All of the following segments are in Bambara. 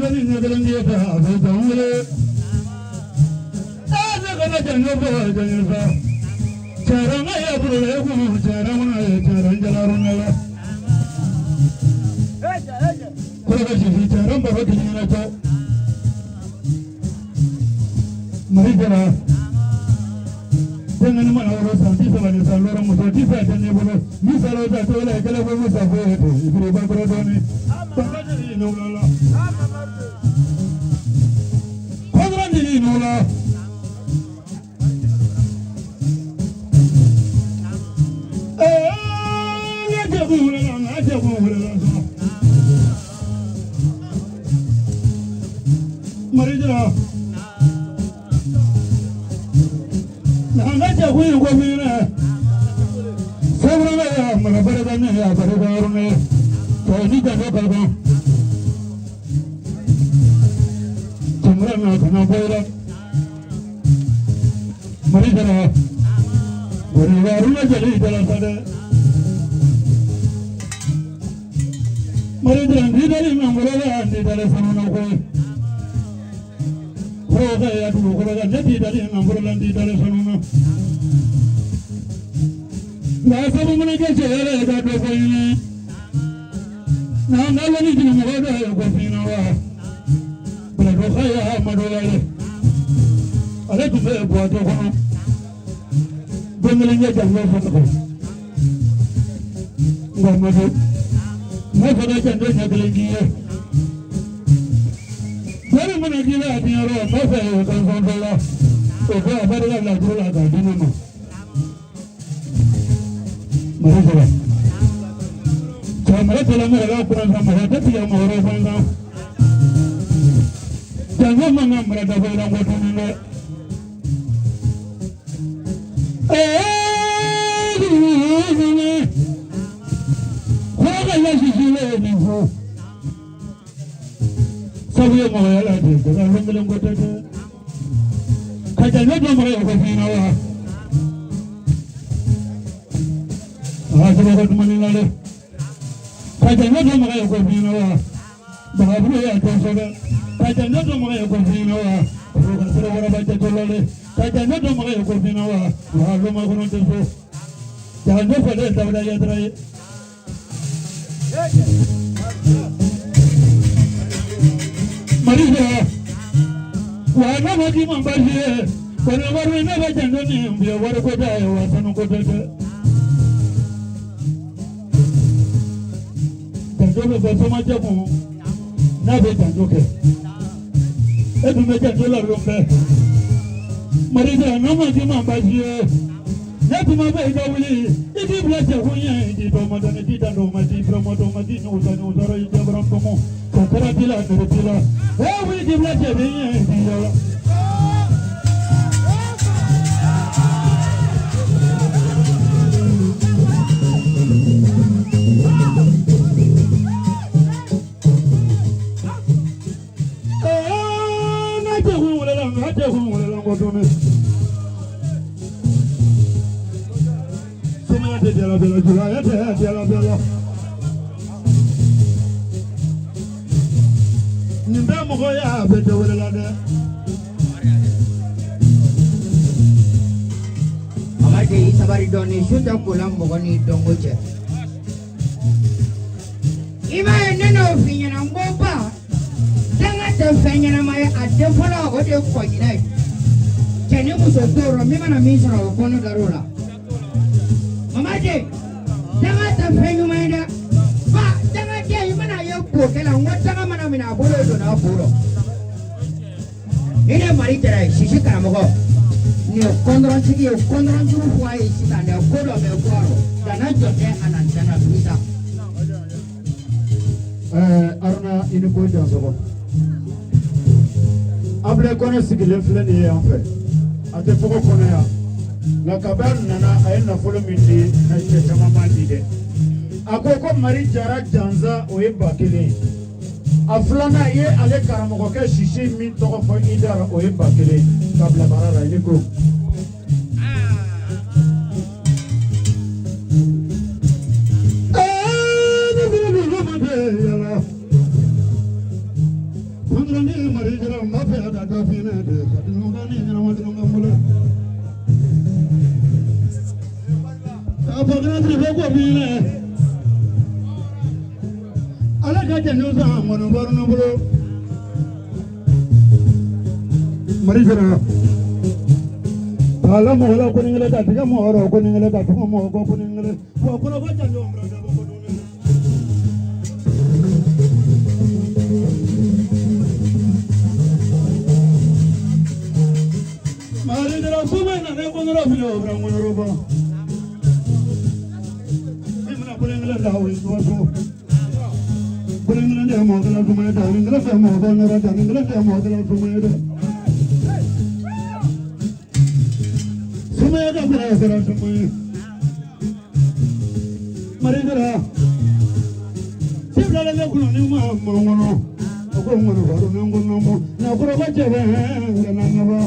lɔnni ɲɛ kelen k'i ta a bɛ jɔn wele. Ee ne kana janjo fɔ janjo sa. Cɛrɛ ka ya bolo la e kun cɛrɛ kɔnɔ ye cɛrɛ jalaro ne la. Kɔrɔkɛ sisi cɛrɛ baro k'i ɲɛna jɔ. Mali jara. Denkɛnin mana wolo san 30 ni san 5 muso ti fɛ tɛ ne bolo ni sara ta t'o la i kɛlɛ ko musa fo ye ten i biri bakɔrɔ dɔɔni. Baba jeli n'o la. Kɔnɔrɔ jeli n'o la. Ee ne jɛkun wele la n'a jɛkun wele la sɔn. Mali jara. N'an ka jɛkun in ko min na. Sabula ya mara barika ne ya barika yɔrɔ ne. Cɛ ni janjo ka kan. Tumura na kana bɔ i la. Mali jara. Bori waruna jeli jala sa dɛ. Mali jara n dali nangolo la n dali sanu na koyi. Kɔrɔ ya dugukolo la ne t'i dali nangolo la n t'i dali sanu na. Nka sabu mana kɛ cɛ yɛrɛ ye ka dɔ fɔ ɲini. N'an ka lɔnni jigin mɔgɔ dɔ ye ko finna wa. Bɛlɛdɔ ka ya madɔya ye. Ale tun bɛ buwatɔ kɔnɔ. Don kelen kɛ janjo fɔ ne kɔ. Nka Madu, n b'a fɛ ka janjo ɲɛ kelen k'i ye. Wari mana k'i la a diɲɛ n b'a fɛ ka sɔn dɔ la. O ko a barika laturu la k'a di ne ma. Mali sɔrɔ. Cɛ mara tɛla mɔgɔ la kuran mɔgɔ tɛ tigɛ mɔgɔ wɛrɛ fana. Janjo man ka mara dabɔ i la ko tuguni dɛ. Kɔrɔ ka sisi le nin fɔ. Sabu ye mɔgɔya la ten, ka lon kelen ko tɛ dɛ. Ka janjo dɔn mɔgɔ ye ko fɛn na wa. A sɛbɛn ko dumuni la dɛ. Ka janjo dɔn mɔgɔ ye ko fɛn na wa. Bagabulu y'a dɔn sɛbɛ. Ka janjo dɔn mɔgɔ ye ko fɛn na wa. O ka sira waraba jatɔ la dɛ. Ka janjo dɔn mɔgɔ ye ko fɛn na wa. Wa loma kɔnɔ tɛ so. Janjo fɔlen dawuda yadara ye. Mali sɔrɔ. Wa n'a ma k'i ma baasi ye. Kɔni wari ne bɛ janjo ni bi wari ko tɛ wa sanu ko tɛ dɛ. Janjo bɛ bɔ somajɛ kun n'a bɛ janjo kɛ. E dun bɛ janjo la lon bɛɛ. Mali sɔrɔ n'a ma k'i ma baasi ye. Ne tuma bɛ i ka wuli i k'i bila cɛkun ɲɛ i k'i dɔn ma dɔn k'i dan dɔn ma k'i fɛrɛ ma dɔn ma k'i ɲugu ta ɲugu sɔrɔ i jɛbɔrɔ tɔmɔ ka kɛra t'i la nɛrɛ t'i la e wuli k'i bila cɛ ɲɛ i k'i yala. N'a cɛkun welela n'a cɛkun welela ko dɔɔni. Sumaya tɛ jala bɛɛ la julaya tɛ jala bɛɛ la. Nin bɛɛ mɔgɔ y'a bɛɛ tɛ wele la dɛ. Mamadi i sabari dɔɔni su tɛ ko la mɔgɔ ni dɔnko cɛ. I m'a ye ne n'o f'i ɲɛna n ko ba danga tɛ fɛn ɲɛnama ye a den fɔlɔ o de ye kɔɲinɛ ye cɛ ni muso t'o rɔ min mana min sɔrɔ o kɔnɔ dar'o la. Mamadi danga tɛ fɛn ɲuman ye dɛ ba dangaden i mana ye k'o kɛ la n ko danga mana minɛ a bolo donna a bo rɔ. Ni ne Mali jara ye sisi karamɔgɔ nin ye kɔndɔrɔntigi ye kɔndɔrɔnjuru fɔ a ye sisan dɛ ko dɔ bɛ bɔ a rɔ dana jɔ tɛ a na dana bisa. Aruna i ni ko jansɔgɔ Abulayi Kɔnɛ sigilen filɛ nin ye yan fɛ a tɛ fɔgɔ kɔnɔ yan nka kabi a nana a ye nafolo min di na cɛ caman m'a di dɛ a ko ko Mari Jara jansa o ye 1000 ye a filanan i ye ale karamɔgɔkɛ sisi min tɔgɔ fɔ i da la o ye 1000 ye ka bila baara la i ni ko. Ne fana bɛ yɔrɔ yala. K'a fɔ kɛnɛtigi bɛ ko min dɛ. Ala ka janjo san ŋɔnɔ bɔrɔnɔ bolo. Mari jara. K'ala mɔgɔ la ko ni kelen ka tigɛ mɔgɔ rɔ ko ni kelen ka tugu mɔgɔ kɔ ko ni kelen. Wa kɔnɔ ko janjo mura dabɔ ko dun. Mari jara suma na ne kɔnɔrɔ fili o bɛ kɔnɔrɔ bɔ. I mana ko ni kelen da o ye so. Ko ni kelen de ye mɔgɔ kelen suma ye dɛ. Ni kelen fɛ mɔgɔ kɔnɔrɔ dɛ. Ni kelen fɛ mɔgɔ kelen suma ye dɛ. Sumaya ka kɔrɔ kɛra suma ye. Mari jara. Ci bilalen bɛ kunna ni ma kɔnɔ. A ko ŋɔnɔ baro ni ŋɔnɔ mɔ. Na kɔrɔba cɛ bɛ ka na ɲɛbɔ.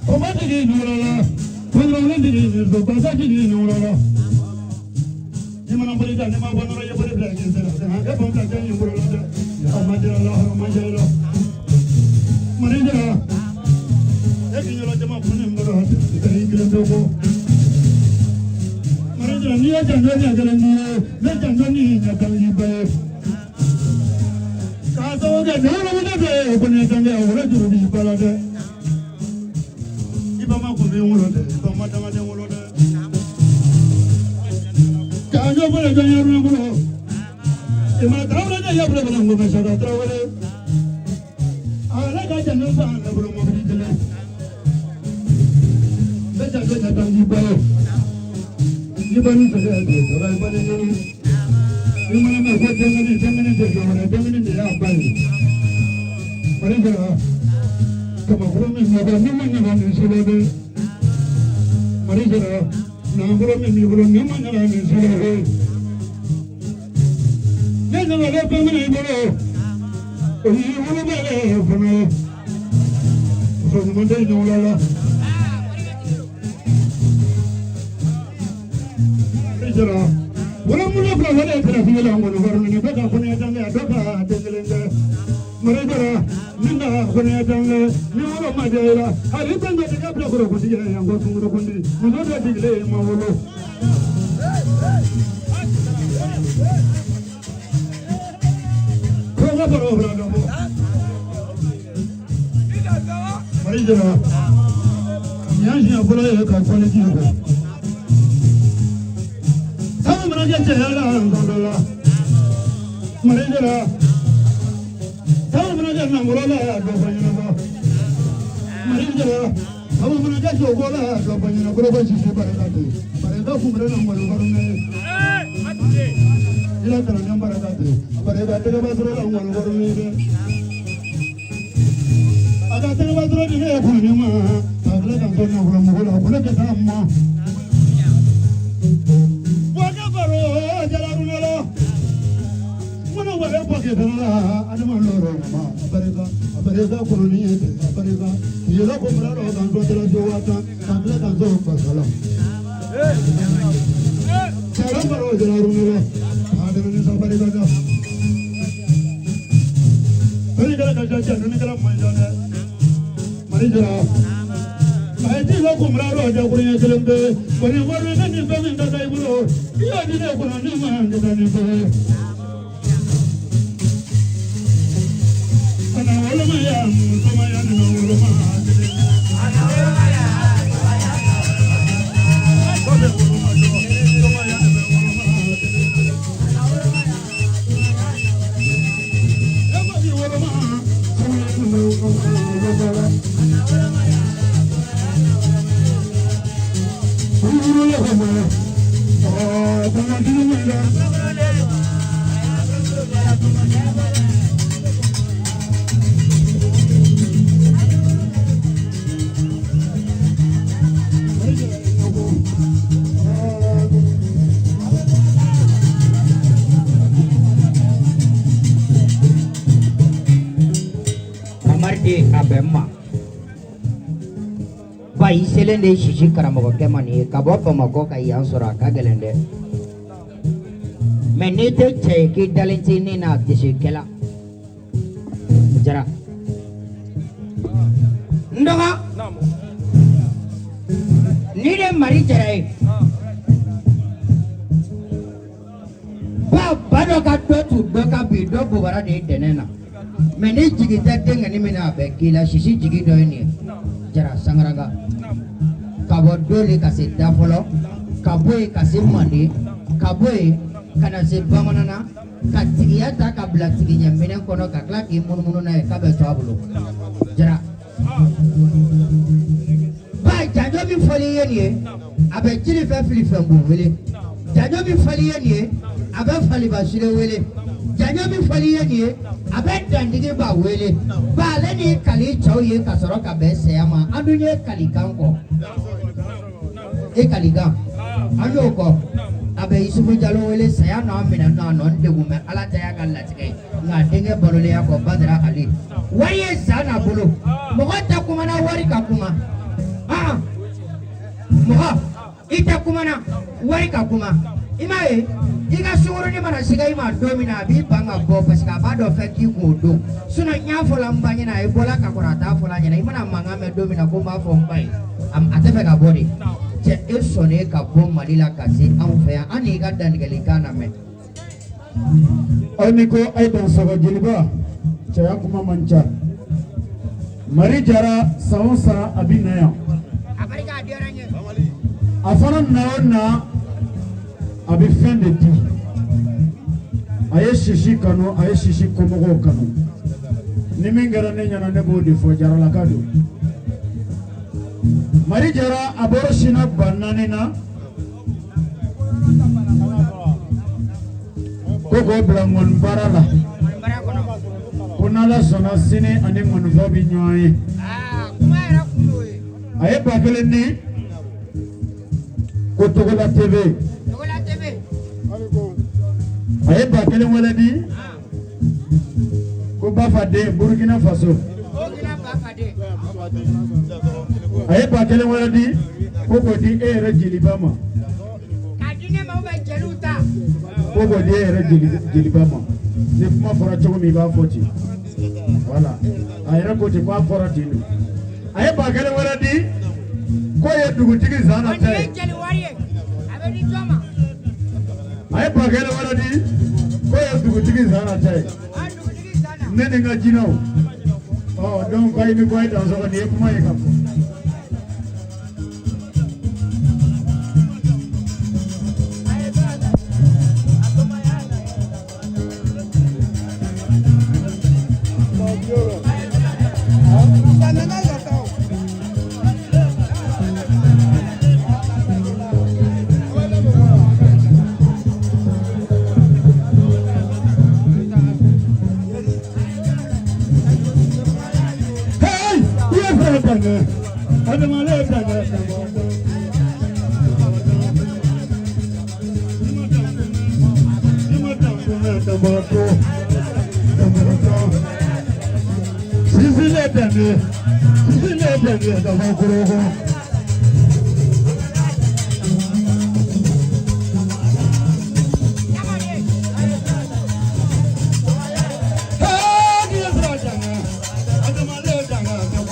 O ma digi ɲɔgɔn la. Kɔnɔrɔlen digi so basa digi ɲɔgɔn la. I mana boli da ne ma bɔ nɔrɔ ye boli bila ɲɛ sera. E bɔn bila jɛn in bolo la dɛ. A ma jira la, a ma jira la. Mari jara. E k'i yɔrɔ jama kun ni bolo. I kelen bɛ bɔ. Mari jara n'i ye janjo ɲɛ kelen ni ye, ne janjo ni ɲɛ kelen ni bɛɛ ye. K'a sababu kɛ ne wolo ne bɛ ye ko ne janjo o juru b'i ba la dɛ. I ba ma kun bɛ wolo dɛ, i ba ma dangaden wolo dɛ. Janjo bolo jɔn ye runa bolo. I ma tarawele ne ya bolo bolo ngomɛ saka tarawele. Ala ka janjo san ne bolo mobili kelen. Ne janjo ɲɛ tan k'i ba ye. I ba ni sɛgɛ de sɔrɔ i ba ni ɲini. I mana mɛn ko denkɛni denkɛni tɛ dɔwɛrɛ denkɛni de y'a ba ye. Mali jara kabakuru min bɛ bɔ ni ma ɲaga nin si la dɛ. Mali jara nafolo min b'i bolo ni ma ɲaga nin si la dɛ. Ne nana ne fɛn minɛ i bolo o y'i wolo bɛɛ fana ye. Muso ɲuman tɛ ɲɔgɔn la. Mali jara wolo mulo fila wale kɛrɛfɛ la ŋɔni wari ni bɛɛ ka kɔnɔya dange a dɔ ka den kelen kɛ. Mali jara min ka kɔnɔya dange ni wolo ma diya i la hali i bɛn ka ka bila kɔrɔ kuntigi ye yan ko sunkuru kuntigi muso dɔ jigilen ma wolo. Ko ka baro bila dɔ bɔ. Mali jara nin y'an siɲɛ fɔlɔ ye ka fɔli ji kɛ. Sabu mana kɛ cɛya la n la. Mali jara sabu mana kɛ nafolo la dɔ fɔ ɲɛnabɔ. Mali jara sabu mana kɛ joko la dɔ fɔ ɲɛnabɔ ko sisi barika tɛ. Barika kun bɛ na ŋɔni kɔrɔ mɛ. I la kalanden barika tɛ. Barika tɛgɛba sɔrɔ la ŋɔni kɔrɔ mɛ dɛ. A ka tɛgɛba sɔrɔ di ne ye kunni ma. Ka tila ka n sɔn nafolo mugu la ko ne tɛ taa ma. Bɔkɛ baro jalaruna la. Mana wale bɔkɛ fana la adama lɔrɔ ma barika a barika kɔnɔni ye tɛ a barika yɛlɛ ko mura dɔ kan sɔn tɛlɛ so waa tan kan tila kan sɔn basala. Jala baro jalaruna la. A dɛmɛ ni sa barika da. Dɔnni kɛra ka ca cɛ dɔnni kɛra man ca dɛ. Mali jara. A ye ji la ko mura dɔ jakuru ɲɛ kelen pe. Kɔni wari ne ni fɛn min ka kan i bolo. I y'a di ne kɔnɔ ne ma n tɛ taa ni fɛn ye. Kana woloma ya musoma ya ni woloma kelen. Kɔfɛ woloma dɔ, soma ya ni bɛ woloma kelen. E ma di woloma, soma ya ni bɛ woloma kelen. Wuro ya kama, ah, kana dini mala. Mamari den a bɛ n ma ba i selen de sisi karamɔgɔkɛ ma nin ye ka bɔ Bamakɔ ka yan sɔrɔ a ka gɛlɛn dɛ mɛ n'i tɛ cɛ ye k'i dalen t'i ni na a tɛ se kɛ la jara. Dɔgɔ ni de Mari Jara ye ba ba dɔ ka dɔ tu dɔ ka bi dɔ bobara de ye dɛnɛn na mɛ ni jigi tɛ denkɛnin min na a bɛ k'i la sisi jigi dɔ ye nin ye Jara Sangaranga ka bɔ Doli ka se Dafɔlɔ ka bɔ yen ka se Manden ka bɔ yen ka na se Bamanan ka tigiya ta ka bila tigiɲɛ minɛn kɔnɔ ka tila k'i munumunu n'a ye k'a bɛ to a bolo Jara ba janjo min fɔli ye nin ye a bɛ jiri fɛ fili fɛn bon wele janjo min fɔli ye nin ye a bɛ faliba sire wele janjo min fɔli ye nin ye a bɛ dantigi ba wele ba ale ni kali cɛw ye ka sɔrɔ ka bɛn saya ma an dun ye kalikan kɔ e kalikan an y'o kɔ a bɛ Isufu Jalo wele saya n'a minɛ n'a nɔ n degun mɛ Ala ta y'a ka latigɛ ye nka denkɛ balolenya kɔ Badara Ali wari ye san n'a bolo mɔgɔ tɛ kumana wari ka kuma mɔgɔ i tɛ kumana wari ka kuma i m'a ye i ka sunkurunin mana siga i ma don min na a b'i ban ka bɔ parce que a b'a dɔn fɛn t'i kun o don sinon n y'a fɔ la n ba ɲɛna a ye bɔla ka kɔrɔ a t'a fɔ la ɲɛna i mana mankan mɛn don min na ko n b'a fɔ n ba ye a tɛ fɛ ka bɔ de cɛ e sɔnnen ka bɔ Mali la ka se anw fɛ yan an n'i ka dantigɛlikan lamɛn. Aw ni ko a ye dansɔgɔ jeliba cɛya kuma man ca Mari Jara san o san a bɛ na yan a fana na o na a bɛ fɛn de di a ye sisi kanu a ye sisi kɔmɔgɔw kanu ni min kɛra ne ɲɛna ne b'o de fɔ Jaralaka don Mari Jara a bɔra Sina ba naani na ko k'o bila ŋɔni baara la ko n'Ala sɔnna sini ani ŋɔnifɔ bɛ ɲɔgɔn ye a ye 1000 di ko Togola TV a ye 1000 wɛrɛ di ko Bafaden Burukina Faso a ye 1000 wɛrɛ di ko k'o di e yɛrɛ jeliba ma ko k'o di e yɛrɛ jeliba ma ni kuma fɔra cogo min i b'a fɔ ten voilà a yɛrɛ ko ten k'a fɔra ten don a ye 1000 wɛrɛ di k'o ye dugutigi Zana ta ye a ye 1000 wɛrɛ di k'o ye dugutigi Zana ta ye ne ni n ka jinɛw ɔ donc ayi ni ko a ye dansɔgɔ nin ye kuma ye ka fɔ. Hey, i ye fɛn dankɛ, adamaden dankɛ. Sisi le dɛmɛ, sisi le dɛmɛ dama koroko. Hey, i ye fɛn dankɛ, adamaden dankɛ dama.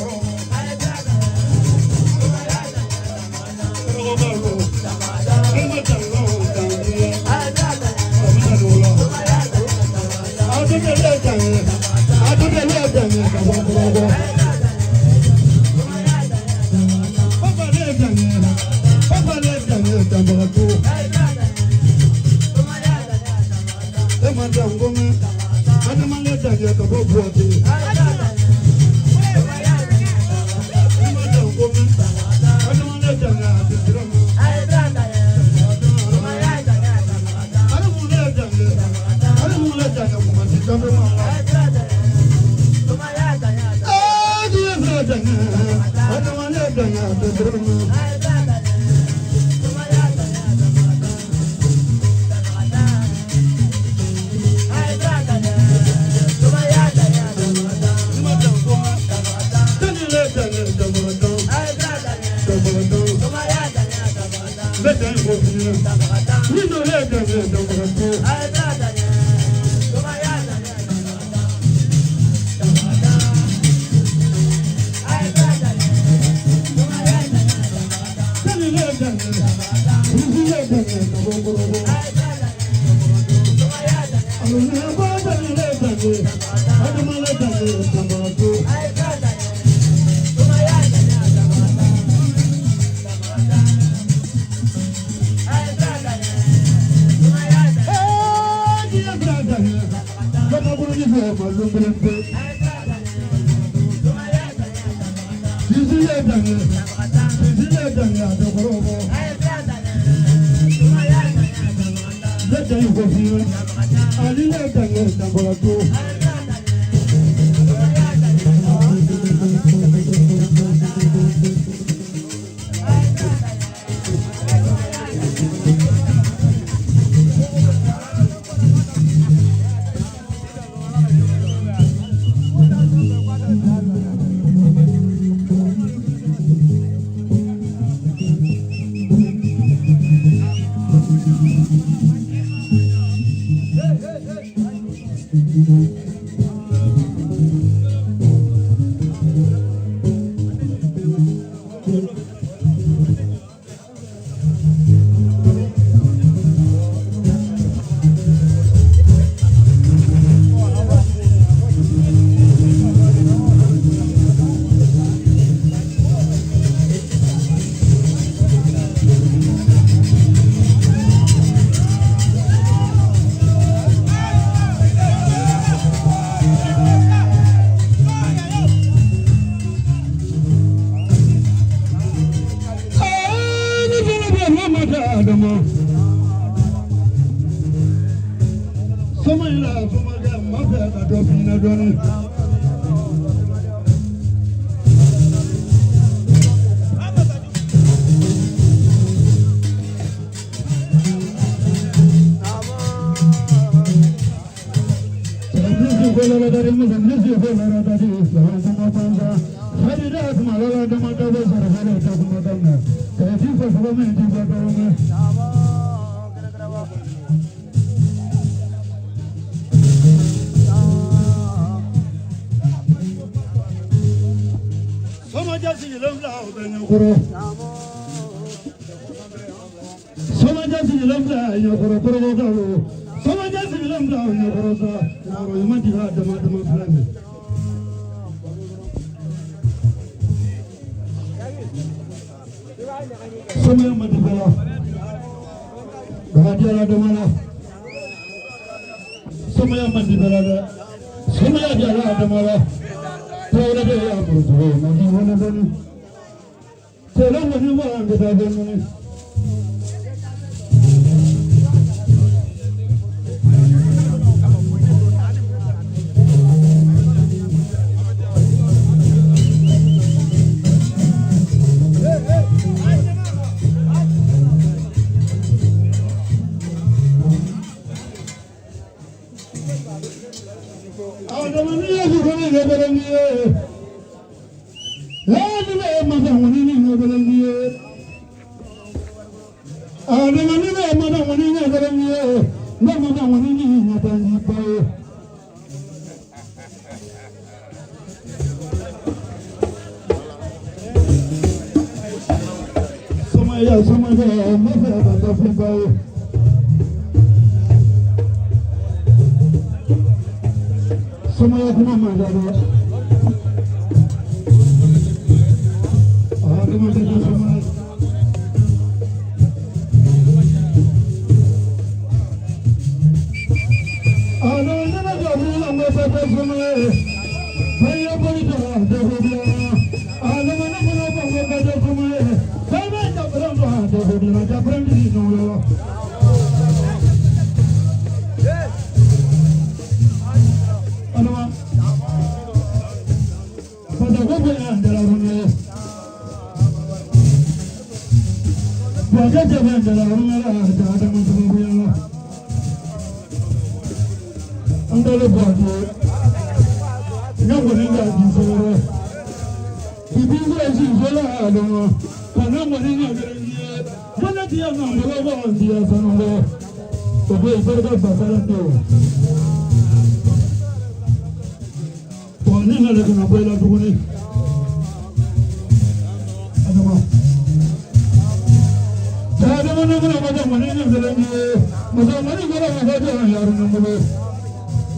Ne mana ma da mani ne zan yi. Musa mani gara ma da yaro nan bolo.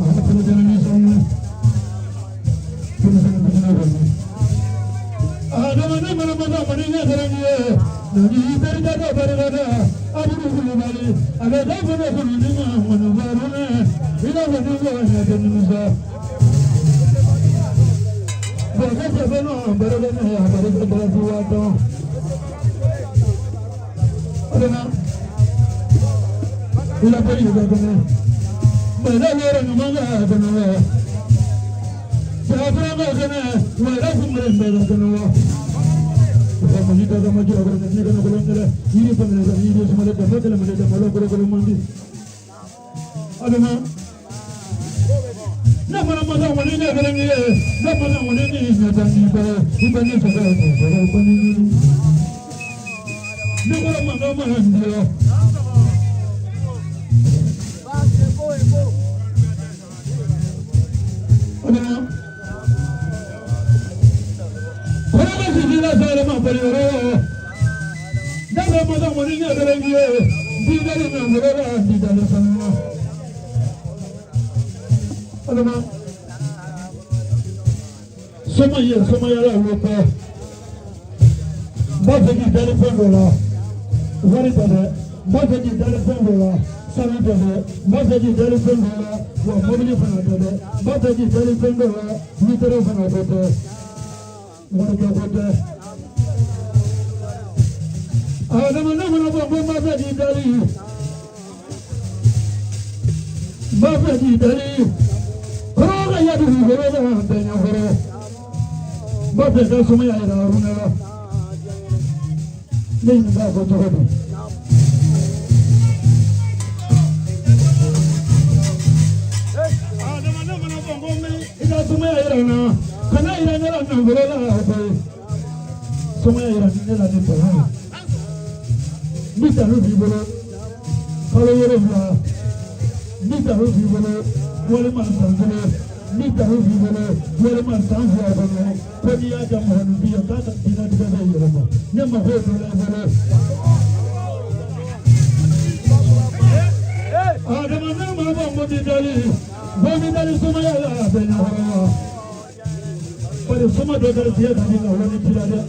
A tana tana ni sun. Tana tana tana tana. Adama ne mana ma da mani ne zan yi. Nabi barka da barka da abu kulubali. Aga da fara kulubali ma mana baruna. Ina wani zuwa ya da Musa. Barka da bano barka da ya barka da zuwa don. Adama ila bari da gane. Bada yara ma ga gane wa. Jafra ga gane wa ra kumre da gane wa. Ko ni da ma jira gane ni gane ko ngale ni pa ngale ni ni sumale da ma kala male da malo ko ko mandi. Adama na mana ma da wani ne gane ni na mana wani ni na da ni ba ni ba ni sa ga ko ko ni ni. Ne ko ma ma ni. Soma ye soma yɛrɛ wo pɛ n b'a fɛ k'i dali fɛn dɔ la wari tɛ dɛ n b'a fɛ k'i dali fɛn dɔ la sanu tɛ dɛ n b'a fɛ k'i dali fɛn dɔ la wa mobili fana tɛ dɛ n b'a fɛ k'i dali fɛn dɔ la litiri fana tɛ dɛ wari tɛ ko tɛ. Adama ne mana bɔ ko n b'a fɛ k'i dali n b'a fɛ k'i dali kɔrɔ ka yadu kɔrɔ ka bɛn ɲɛkɔrɔ. N b'a fɛ ka sumaya yɛrɛ Haruna la. Ne nin b'a fɔ cogo di? Adama ne mana bɔ ko n bɛ i ka sumaya yɛrɛ n na kana yira ne la nafolo la koyi. Sumaya yɛrɛ ne la ni tɔnɔ ye. Ni dalu b'i bolo kalo 7 ni dalu b'i bolo walima san 1 ni dalu b'i bolo walima san 2 kɔnɔ ko n'i y'a kɛ mɔgɔninfin ye k'a ka diɲɛlatigɛ bɛ yɛlɛma ne mako dɔ la i bolo. Adama ne ma bɔ n ko ni dali ko ni dali sumaya la a bɛ ɲɛkɔrɔ wa bari suma dɔ garisigɛ ka di nka lɔnni t'i la dɛ.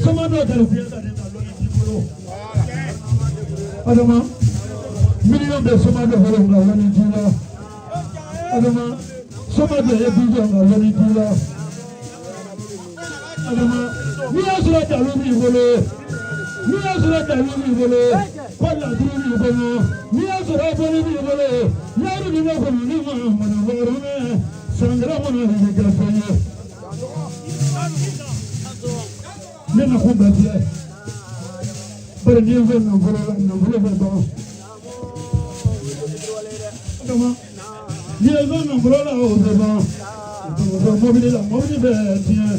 Suma dɔ garisigɛ ka di nka lɔnni t'i bolo. Adama miliyɔn bɛ suma dɔ bolo nka lɔnni t'i la. Adama suma dɔ ye bijɔ nka lɔnni t'i la. Adama n'i y'a sɔrɔ dalu b'i bolo n'i y'a sɔrɔ dalu b'i bolo ko laduru b'i bolo n'i y'a sɔrɔ boli b'i bolo yari b'i kɔnɔ ni ma mana wɔɔrɔ mɛ sankara kɔnɔ i bɛ kɛ fɛn ye. Ne na ko bɛɛ filɛ bari n'i ye fɛn nafolo la nafolo bɛ ban. Adama n'i ye fɛn nafolo la o bɛ ban. O bɛ mobili la mobili bɛ tiɲɛ.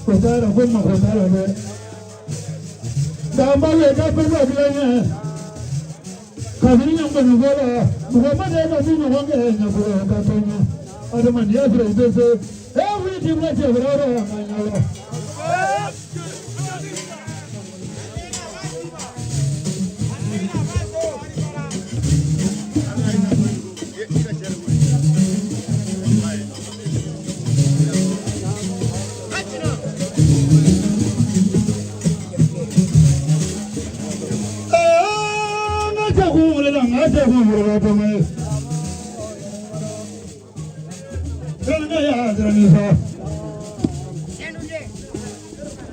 O t'a yɛrɛ ko mako t'a la dɛ. Nka an b'a ye ka fɛn dɔ dilan ɲɛ. Kabini ɲɔgɔnfɔ la mɔgɔ ma deli ka min ɲɔgɔn kɛ ɲɛfɔ ka to ɲɛ. Adama n'i y'a sɔrɔ i bɛ se e wuli k'i bila cɛ wɛrɛ yɔrɔ la ka ɲɛ la.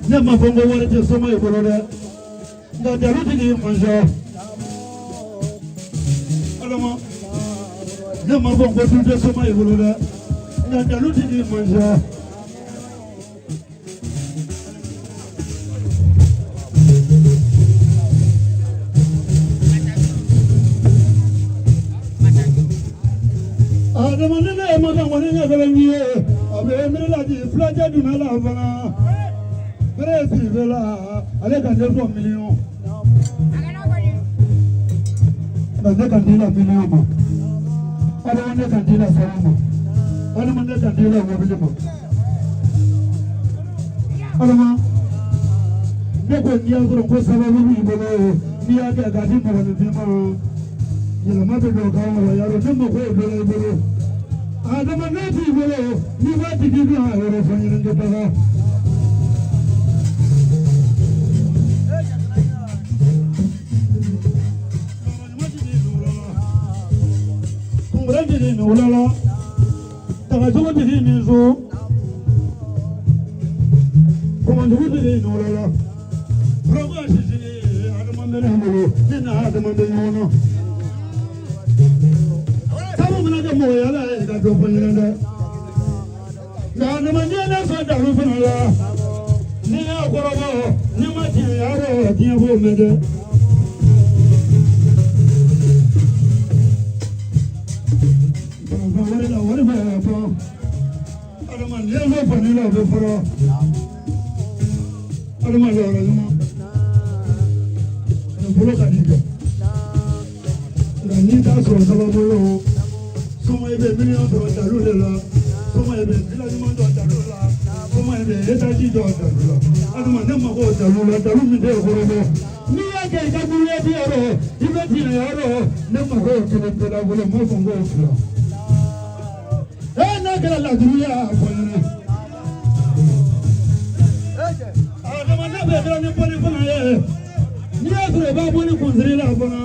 Ne ma fɔ n ko wari tɛ soma i bolo dɛ nka dalutigi mɔnsɔn Adama ne ma fɔ n ko du tɛ soma i bolo dɛ nka dalutigi mɔnsɔn. Adama ne ye masa kɔni ɲɛ kelen ye a bɛ miiri la di filajɛ donna la fana bere siribe la ale ka ne sɔn miliyɔn nka ne ka di la miliyɔn ma Adama ne ka di la sanu ma Adama ne ka di la mobili ma Adama Ne ko n'i y'a sɔrɔ ko sababu b'i bolo, n'i y'a kɛ k'a di mɔgɔninfin ma, yɛlɛma bɛ don kan wa yarɔ ne mako ye dɔ la i bolo. Adama ne t'i bolo, n'i b'a tigi dɔn a yɔrɔ fɔ ɲɛnɛ tɛ taga. Kunkolo jigin nin wula la, tagacogo jigin nin so, kɔmɔjugu jigin nin wula la. Furako sisili adama bɛ ne bolo, ne na adama bɛ ɲɔgɔn na. Sabu mana kɛ mɔgɔ yala ye ka dɔ fɔ ɲɛna dɛ. Nka adama n'i ye ne sɔn dalu fana la, n'i y'a kɔrɔbɔ, n'i ma tiɲɛ y'a rɔ, diɲɛ b'o mɛn dɛ. Wari la wari bɛ bɔ. Adama n'i ye fɛn fɔ ne la o bɛ fɔlɔ. Adama yɔrɔ ɲuman. Bolo ka di kɛ. Nka n'i t'a sɔrɔ sababu ye o, soma i bɛ miliyɔn sɔrɔ dalu de la, soma i bɛ villa ɲuman jɔ dalu la, soma i bɛ étage jɔ dalu la. Adama ne mako dalu la, dalu min tɛ kɔrɔbɔ. N'i y'a kɛ i ka miliyɔn yɔrɔ, i bɛ tiɲɛ yɔrɔ, ne mako kelen pe la bolo, n b'a fɔ n k'o fila. Ee n'a kɛra laduru ye a fɔ n ɲɛna. Adama ne bɛ siran ni bɔli fana ye. N'i y'a sɔrɔ i b'a bɔ ni kunsigi la fana,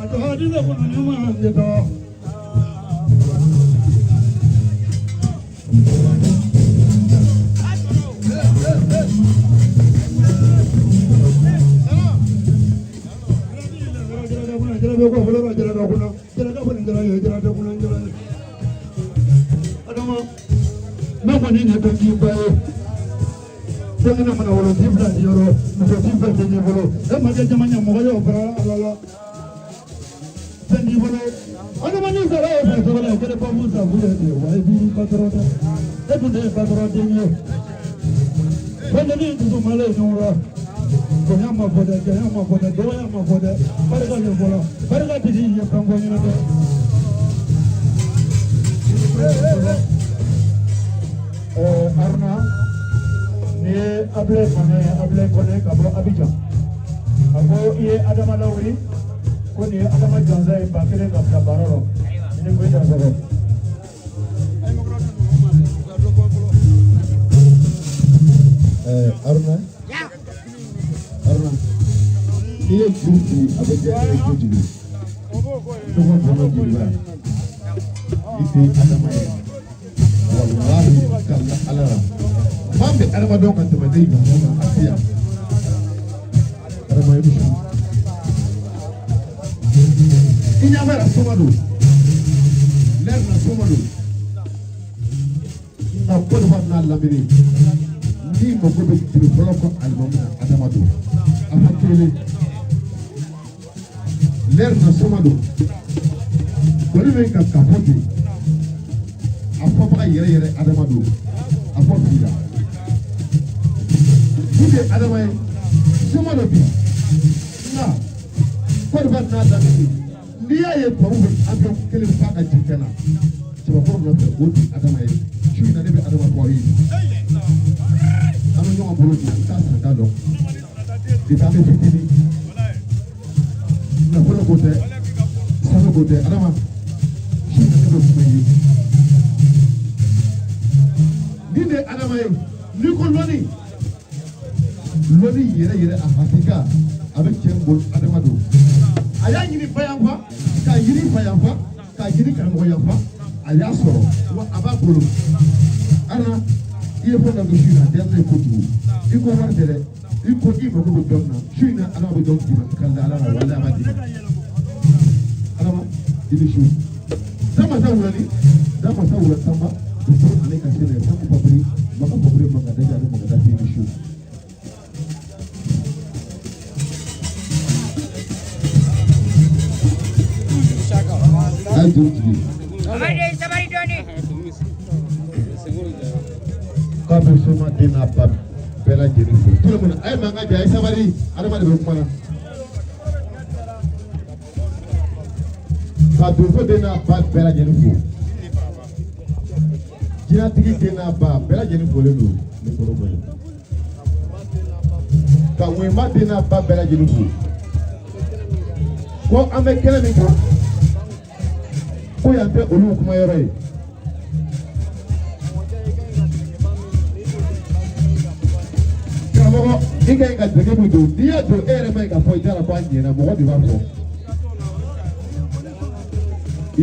a tɔ hakili kɔnɔ ne ma n tɛ taa. Adama, ne kɔni ɲɛ bɛ k'i ba ye. Denkɛnɛ mana wolo t'i bila di yɔrɔ, muso t'i fɛ den t'i bolo. E ma kɛ jama ɲɛmɔgɔ ye o fara Ala la. Fɛn t'i bolo. Adama n'i sara o fɛ cogo la, o kɛra babu safu ye ten wa i b'i patɔrɔn dɛ. E dun tɛ patɔrɔn den ye. Fɛn tɛ ni dusu malen ɲɔgɔn la. Bonya ma fɔ dɛ, janya ma fɔ dɛ, dɔgɔya ma fɔ dɛ, barika de fɔra. Barika tigi ye fɛn fɔ ɲɛna dɛ. Aruna, nin ye Abulaye Kɔnɛ ye, Abulaye Kɔnɛ ka bɔ Abidjan. A ko i ye Adama lawuli, ko nin ye Adama Jansa ye 1000 ka bila baara rɔ. I ni ko i dansɔgɔ. Aruna, Aruna, n'i ye juru ci a bɛ diya ne ye kojugu. Tɔgɔ kɔnɔ jeliba, i tɛ Adama ye. Walahi kala Ala la. Maa bɛ Adama dɔn ka tɛmɛ ne ɲɔgɔn kan a tɛ yan. Adama i bɛ su. I ɲɛ b'a la soma don. Lɛri na soma don. Nka Côte d'Ivoire n'a lamini n'i mago bɛ jeli fɔlɔ kɔ alimami na Adama don. A fɔ kelen. Lɛri na soma don. Kɔni bɛ ka kafo ten. A fɔbaga yɛrɛ yɛrɛ Adama don. A fɔ bi la. Mun de ye Adama ye? Soma don bi. Nka Côte d'Ivoire n'a lamini n'i y'a ye tubabu bɛ avion kelen fa ka jigin ka na cɛbakɔrɔ nɔfɛ o ti Adama ye. Su in na ne bɛ Adama fɔ aw ye. An bɛ ɲɔgɔn bolo bi an t'a san t'a dɔn. Depuis an bɛ fitinin. Nafolo ko tɛ, sanu ko tɛ, Adama su in na ne bɛ kuma i ye. Nin de ye Adama ye. N'i ko lɔnni, lɔnni yɛrɛ yɛrɛ a hakika a bɛ cɛ min bolo Adama don. A y'a ɲini ba yan fan, k'a ɲini fa yan fan, k'a ɲini karamɔgɔ yan fan, a y'a sɔrɔ wa a b'a bolo. Ana i ye fɛn dɔ kɛ su in na a diyara ne ye kojugu. I ko wari tɛ dɛ, i ko i mako bɛ dɔ min na su in na Adama bɛ dɔ d'i ma ka da Ala la walahi a b'a d'i ma. Adama i ni su. Damasa wulani, damasa wula tanba, dusu ale ka sɛnɛ, sanku papiri, maka papiri maka daja ale maka dafi i ni su. A ye juru jigin. Mamadi sabali dɔɔni. K'a bɛ soma den n'a ba bɛɛ lajɛlen fo. Tout le monde, a ye mankan jɔ, a ye sabali, Adama de bɛ kuma na. Ka donso den n'a ba bɛɛ lajɛlen fo. Jinɛtigi den n'a ba bɛɛ lajɛlen folen don. Ne kɔrɔ bɔ yen. Ka Wenba den n'a ba bɛɛ lajɛlen fo. Ko an bɛ kɛnɛ min kan, ko yan tɛ olu kuma yɔrɔ ye. Karamɔgɔ, i ka ɲi ka dege min don, n'i y'a don e yɛrɛ ma ɲi k'a fɔ i da la ko a ɲɛna, mɔgɔ de b'a fɔ.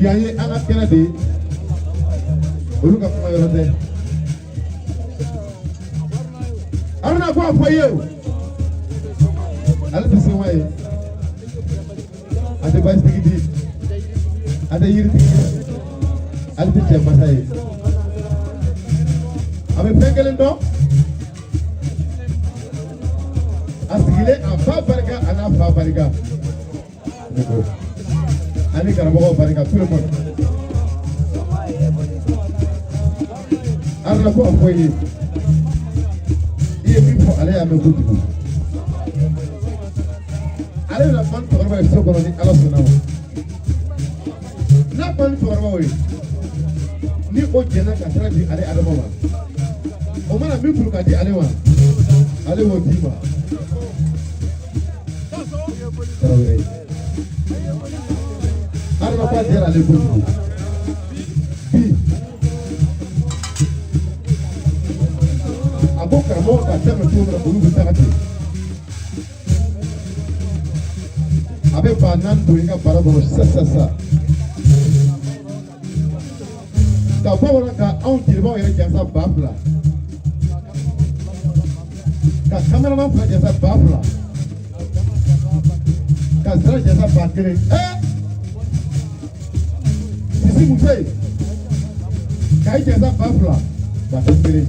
Yan ye an ka kɛnɛ de ye, olu ka kuma yɔrɔ tɛ. Aruna ko a fɔ i ye o, ale tɛ se wa ye, a tɛ basitigi di, a tɛ yiritigi di, ale tɛ cɛ masa ye. A bɛ fɛn kelen dɔn, a sigilen a ba barika a n'a fa barika ani karamɔgɔw barika, tout le monde. Aruna ko a fɔ i ye, i ye min fɔ ale y'a mɛn kojugu. Ale bɛna kuma ni cɛkɔrɔba ye so kɔnɔ ni Ala sɔnna ma. N'a kuma ni cɛkɔrɔbaw ye, ni o jɛnna ka sira di ale Adama ma, o mana min kuru ka di ale ma, ale b'o d'i ma. Tarawele Aruna ko a diyara ale kojugu bi. A ko karamɔgɔ ka daminɛ cogo min na, olu bɛ taga ten. A bɛ 4000 don i ka bara kɔnɔ sisan sisan sisan. Ka bamanan ka anw jelibaw yɛrɛ jansa 2000, ka kameraman fila jansa 2000, ka sira jansa 1000. Ɛɛ, sisi muso ye ka i jansa 2000, 11,000.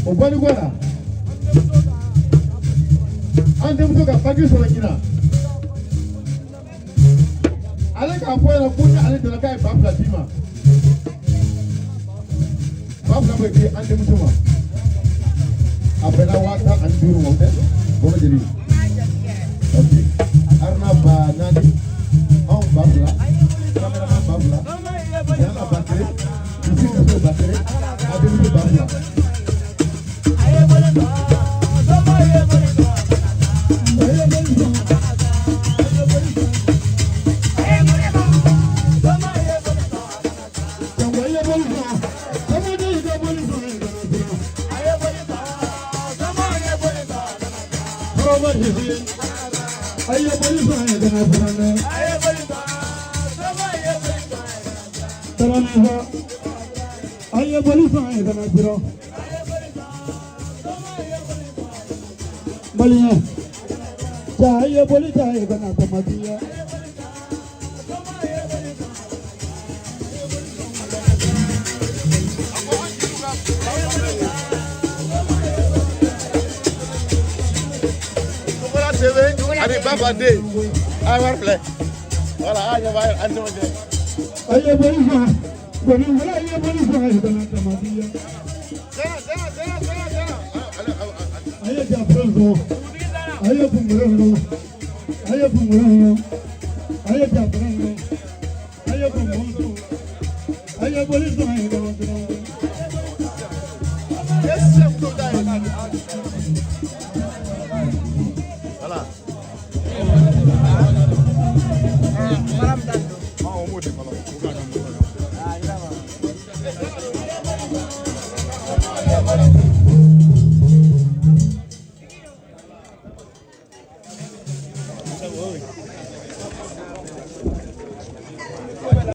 O bɔli kɔ la, an denmuso ka baki sɔrɔ ɲinan, ale k'a fɔ ɲɛna ko ni ale donna k'a ye 2000 d'i ma. 2000 bɛ di an denmuso ma, a bɛnna 15,000 ma, o tɛ bɔrɔ jeli. Ok, Aruna 4000, anw 2000, cameraman 2000, Jana 1000, Sisi muso 1000, an denmuso 2000. Maliyɛn, ja ye boli ta ye kana tamatiya. Togola TV ani Baba Den a ye wari filɛ, voilà, a ɲɛ b'a an ni ɲɔgɔn cɛ. A ye boli sɔn, gɔni wala ye boli sɔn ye kana tamatiya. Zana zana zana zana zana. Ale A ye jafɛn sɔn, a ye kunbɛrɛ sɔn, a ye kunbɛrɛ sɔn, a ye jafɛn sɔn, a ye bɔnbɔn sɔn, a ye boli sɔn ye kana tamatiya. E sisan muso ta ye. Voilà. Ah, o m'o di fɔlɔ. O ka kan.